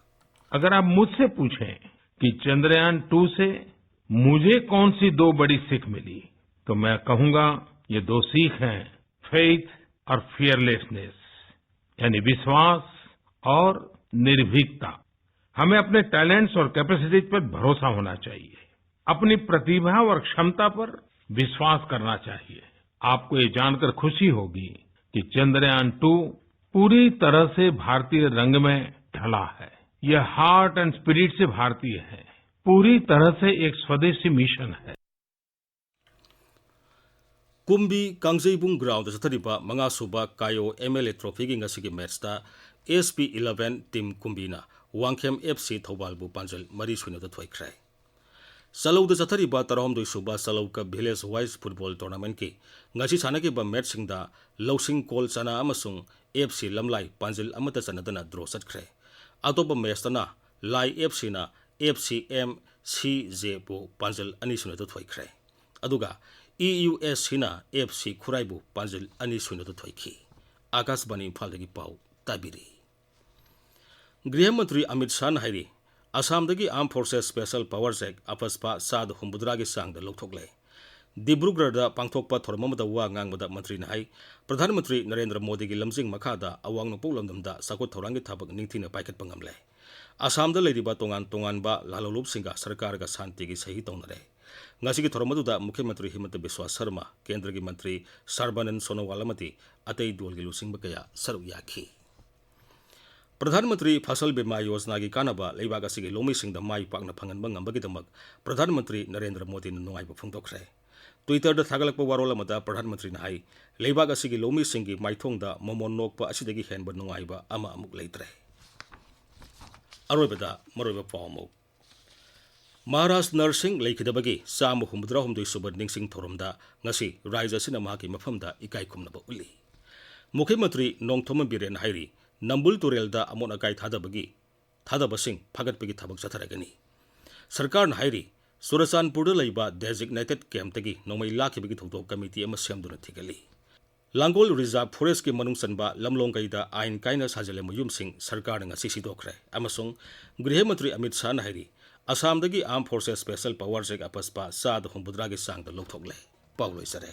अगर आप मुझसे पूछें कि चंद्रयान टू से मुझे कौन सी दो बड़ी सीख मिली, तो मैं कहूंगा, ये दो सीख हैं, फेथ और फियरलेसनेस, यानी विश्वास और निर्भीकता। हमें अपने टैलेंट्स और कैपेसिटीज पर भरोसा होना चाहिए। अपनी प्रतिभा और क्षमता पर विश्वास करना चाहिए। आपको ये जानकर खुशी होगी कि चंद्रयान टू पूरी तरह से भारतीय रंग में ढला है। यह हार्ट एंड स्पिरिट से भारतीय है, पूरी तरह से एक स्वदेशी मिशन है। ꯀꯨꯝꯕꯤ ꯀꯥꯡꯖꯩꯕꯨꯡ ꯒ꯭ꯔꯥꯎꯟꯗ ꯆꯠꯊꯔꯤꯕ ꯃꯉꯥꯁꯨꯕ ꯀꯥꯏꯑꯣ ꯑꯦꯝ ꯑꯦꯜ ꯑꯦ ꯇ꯭ꯔꯣꯐꯤꯒꯤ ꯉꯁꯤꯒꯤ ꯃꯦꯠꯁꯇ ꯑꯦꯁ ꯄꯤ ꯏꯂꯦꯚꯦꯟ ꯇꯤꯝ ꯀꯨꯝꯕꯤꯅ ꯋꯥꯡꯈꯦꯝ ꯑꯦꯐ ꯁꯤ ꯊꯧꯕꯥꯜꯕꯨ ꯄꯥꯟꯖꯜ ꯃꯔꯤ ꯁꯨꯏꯅꯗ ꯊꯣꯏꯈ꯭ꯔꯦ꯫ ꯆꯂꯧꯗ ꯆꯠꯊꯔꯤꯕ ꯇꯔꯥꯍꯨꯝꯗꯣꯏ ꯁꯨꯕ ꯆꯂꯧ ꯀꯞ ꯚꯤꯂꯦꯖ ꯋꯥꯏꯁ ꯐꯨꯠꯕꯣꯜ ꯇꯣꯔꯅꯥꯃꯦꯟꯠꯀꯤ ꯉꯁꯤ ꯁꯥꯟꯅꯈꯤꯕ ꯃꯦꯠꯁꯁꯤꯡꯗ ꯂꯧꯁꯤꯡ ꯀꯣꯜ ꯆꯅꯥ ꯑꯃꯁꯨꯡ ꯑꯦꯐ ꯁꯤ ꯂꯝꯂꯥꯏ ꯄꯥꯟꯖꯤꯜ ꯑꯃꯠꯇ ꯆꯟꯅꯗꯅ ꯗ꯭ꯔꯣ ꯆꯠꯈ꯭ꯔꯦ꯫ ꯑꯇꯣꯞꯄ ꯃꯦꯠꯁꯇꯅ ꯂꯥꯏ ꯑꯦꯐ ꯁꯤꯅ ꯑꯦꯐ ꯁꯤ ꯑꯦꯝ ꯁꯤ ꯖꯦꯕꯨ ꯄꯥꯟꯖꯤꯜ ꯑꯅꯤ ꯁꯨꯏꯅꯗ ꯊꯣꯏꯈ꯭ꯔꯦ꯫ ꯑꯗꯨꯒ ꯏ ꯌꯨ ꯑꯦꯁ ꯁꯤꯅ ꯑꯦꯐ ꯁꯤ ꯈꯨꯔꯥꯏꯕꯨ ꯄꯥꯟꯖꯤꯜ ꯑꯅꯤ ꯁꯨꯏꯅꯗ ꯊꯣꯏꯈꯤ꯫ ꯑꯥꯀꯥꯁꯕꯥꯅꯤ ꯏꯝꯐꯥꯜꯗꯒꯤ ꯄꯥꯎ ꯇꯥꯕꯤꯔꯤ꯫ ꯒ꯭ꯔꯤꯍ ꯃꯟꯇ꯭ꯔꯤ ꯑꯃꯤꯠ ꯁꯥꯍꯅ ꯍꯥꯏꯔꯤ, ꯑꯁꯥꯝꯗꯒꯤ ꯑꯥꯔꯝ ꯐꯣꯔꯁꯦꯁ ꯁ꯭ꯄꯦꯁꯦꯜ ꯄꯥꯋꯔꯁ ꯑꯦꯛ ꯑꯄꯁꯄꯥ ꯆꯥꯗ ꯍꯨꯝꯐꯨꯇꯔꯥꯒꯤ ꯆꯥꯡꯗ ꯂꯧꯊꯣꯛꯂꯦ꯫ ꯗꯤꯕ꯭ꯔꯨꯒꯔꯗ ꯄꯥꯡꯊꯣꯛꯄ ꯊꯧꯔꯝ ꯑꯃꯗ ꯋꯥ ꯉꯥꯡꯕꯗ ꯃꯟꯇ꯭ꯔꯤꯅ ꯍꯥꯏ, ꯄ꯭ꯔꯙꯥꯟ ꯃꯟꯇ꯭ꯔꯤ ꯅꯔꯦꯟꯗ꯭ꯔ ꯃꯣꯗꯤꯒꯤ ꯂꯝꯖꯤꯡ ꯃꯈꯥꯗ ꯑꯋꯥꯡ ꯅꯣꯡꯄꯣꯛ ꯂꯝꯗꯝꯗ ꯆꯥꯎꯈꯠ ꯊꯧꯔꯥꯡꯒꯤ ꯊꯕꯛ ꯅꯤꯡꯊꯤꯅ ꯄꯥꯏꯈꯠꯄ ꯉꯝꯂꯦ꯫ ꯑꯁꯥꯝꯗ ꯂꯩꯔꯤꯕ ꯇꯣꯉꯥꯟ ꯇꯣꯉꯥꯟꯕ ꯂꯥꯂꯣꯡꯂꯨꯞꯁꯤꯡꯒ ꯁꯔꯀꯥꯔꯒ ꯁꯥꯟꯇꯤꯒꯤ ꯁꯍꯤ ꯇꯧꯅꯔꯦ꯫ ꯉꯁꯤꯒꯤ ꯊꯧꯔꯝ ꯑꯗꯨꯗ ꯃꯨꯈ꯭ꯌ ꯃꯟꯇ꯭ꯔꯤ ꯍꯤꯃꯟꯇ ꯕꯤꯁ꯭ꯋꯥ ꯁꯔꯃ, ꯀꯦꯟꯗ꯭ꯔꯒꯤ ꯃꯟꯇ꯭ꯔꯤ ꯁꯔꯕꯥꯅꯟ ꯁꯣꯅꯣꯋꯥꯜ ꯑꯃꯗꯤ ꯑꯇꯩ ꯗꯣꯜꯒꯤ ꯂꯨꯆꯤꯡꯕ ꯀꯌꯥ ꯁꯔꯨꯛ ꯌꯥꯈꯤ꯫ ꯄ꯭ꯔꯙꯥꯟ ꯃꯟꯇ꯭ꯔꯤ ꯐꯁꯜ ꯕꯤꯃꯥ ꯌꯣꯖꯅꯥꯒꯤ ꯀꯥꯟꯅꯕ ꯂꯩꯕꯥꯛ ꯑꯁꯤꯒꯤ ꯂꯧꯃꯤꯁꯤꯡꯗ ꯃꯥꯏ ꯄꯥꯛꯅ ꯐꯪꯍꯟꯕ ꯉꯝꯕꯒꯤꯗꯃꯛ ꯄ꯭ꯔꯙꯥꯟ ꯃꯟꯇ꯭ꯔꯤ ꯅꯔꯦꯟꯗ꯭ꯔ ꯃꯣꯗꯤꯅ ꯅꯨꯡꯉꯥꯏꯕ ꯐꯣꯡꯗꯣꯛꯈ꯭ꯔꯦ꯫ ꯇ꯭ꯋꯤꯇꯔꯗ ꯊꯥꯒꯠꯂꯛꯄ ꯋꯥꯔꯣꯜ ꯑꯃꯗ ꯄ꯭ꯔꯙꯥꯟ ꯃꯟꯇ꯭ꯔꯤꯅ ꯍꯥꯏ, ꯂꯩꯕꯥꯛ ꯑꯁꯤꯒꯤ ꯂꯧꯃꯤꯁꯤꯡꯒꯤ ꯃꯥꯏꯊꯣꯡꯗ ꯃꯃꯣꯟ ꯅꯣꯛꯄ ꯑꯁꯤꯗꯒꯤ ꯍꯦꯟꯕ ꯅꯨꯡꯉꯥꯏꯕ ꯑꯃ ꯑꯃꯨꯛ ꯂꯩꯇ꯭ꯔꯦ꯫ ꯑꯔꯣꯏꯕꯗ ꯃꯔꯨꯑꯣꯏꯕ ꯄꯥꯎ ꯑꯃꯨꯛ꯫ ꯃꯍꯥꯔꯥꯖ ꯅꯔꯁꯤꯡ ꯂꯩꯈꯤꯗꯕꯒꯤ ꯆꯥꯝꯃ ꯍꯨꯝꯐꯨꯇꯔꯥꯍꯨꯝꯗꯣꯏ ꯁꯨꯕ ꯅꯤꯡꯁꯤꯡ ꯊꯧꯔꯝꯗ ꯉꯁꯤ ꯔꯥꯖ꯭ꯌ ꯑꯁꯤꯅ ꯃꯍꯥꯛꯀꯤ ꯃꯐꯝꯗ ꯏꯀꯥꯏ ꯈꯨꯝꯅꯕ ꯎꯠꯂꯤ꯫ ꯃꯨꯈ꯭ꯌ ꯃꯟꯇ꯭ꯔꯤ ꯅꯣꯡꯊꯣꯝꯕꯝ ꯕꯤꯔꯦꯟꯅ ꯍꯥꯏꯔꯤ, ꯅꯝꯕꯨꯜ ꯇꯨꯔꯦꯜꯗ ꯑꯃꯣꯠ ꯑꯀꯥꯏ ꯊꯥꯗꯕꯒꯤ ꯊꯥꯗꯕꯁꯤꯡ ꯐꯒꯠꯄꯒꯤ ꯊꯕꯛ ꯆꯠꯊꯔꯒꯅꯤ꯫ ꯁꯔꯀꯥꯔꯅ ꯍꯥꯏꯔꯤ, ꯆꯨꯔꯆꯥꯟꯄꯨꯔꯗ ꯂꯩꯕ ꯗꯦꯖꯤꯒꯅꯦꯇꯦꯗ ꯀꯦꯝꯞꯇꯒꯤ ꯅꯣꯡꯃꯩ ꯂꯥꯛꯈꯤꯕꯒꯤ ꯊꯧꯗꯣꯛ ꯀꯃꯤꯇꯤ ꯑꯃ ꯁꯦꯝꯗꯨꯅ ꯊꯤꯒꯠꯂꯤ꯫ ꯂꯥꯡꯒꯣꯜ ꯔꯤꯖꯥꯔꯚ ꯐꯣꯔꯦꯁ꯭ꯠꯀꯤ ꯃꯅꯨꯡ ꯆꯟꯕ ꯂꯝꯂꯣꯡꯒꯩꯗ ꯑꯥꯏꯟ ꯀꯥꯏꯅ ꯁꯥꯖꯤꯜꯂꯝꯕ ꯌꯨꯝꯁꯤꯡ ꯁꯔꯀꯥꯔꯅ ꯉꯁꯤ ꯁꯤꯗꯣꯛꯈ꯭ꯔꯦ ꯑꯃꯁꯨꯡ ꯒ꯭ꯔꯤꯍ ꯃꯟꯇ꯭ꯔꯤ ꯑꯃꯤꯠ ꯁꯥꯍꯅ ꯍꯥꯏꯔꯤ, ꯑꯁꯥꯝꯗꯒꯤ ꯑꯥꯔꯝ ꯐꯣꯔꯁꯦꯁ ꯁ꯭ꯄꯦꯁꯦꯜ ꯄꯥꯋꯔꯁ ꯑꯦꯛ ꯑꯄꯁꯄꯥ ꯆꯥꯗ ꯍꯨꯝꯐꯨꯇꯔꯥꯒꯤ ꯆꯥꯡꯗ ꯂꯧꯊꯣꯛꯂꯦ꯫ ꯄꯥꯎ ꯂꯣꯏꯖꯔꯦ꯫